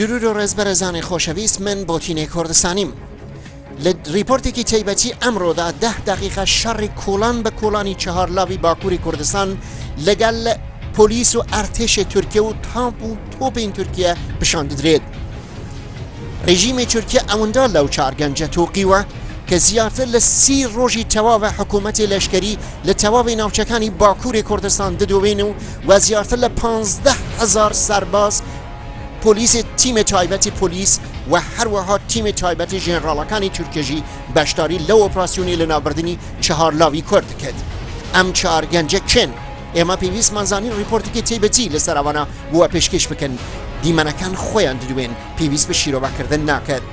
دروود و ڕێز بەرێزانی خۆشەویست من بۆتینێ کوردستانیم لە ڕیپۆرتێکی تایبەتی ئەمڕۆدا ده دقیقە شەڕی کوڵان بە کوڵانی چهار لاوی باکووری کوردستان لەگەڵ پۆلیس و ئەرتێشی تورکیە و تامپ و تۆپین تورکیە پیشان دەدرێت. ڕژیمی تورکیە ئەوەندە لەو چار گەنجە تۆقیوە کە زیاتر لە سی ڕۆژی تەواوە حکوومەتی لەشکری لە تەواوی ناوچەکانی باکووری کوردستان دەدوێن و و زیاتر لە 15 هزار سەرباز پۆلیس تیم تایبەتی پۆلیس و هەروەها تیم تایبەتی ژێنراڵەکانی تورکیەژی بەشداری لەو ئۆپراسیۆنی لەناوبردنی چهار لاوی کورد کرد. ئەم چهار گەنجە کێن؟ ئێمە پێویستمان زانی ڕیپۆرتێکی تایبەتی لەسەر ئەوانە بووە پێشکەش بکەن. دیمەنەکان خۆیان دروێن، پێویست بە شیرۆڤەکردن ناکات.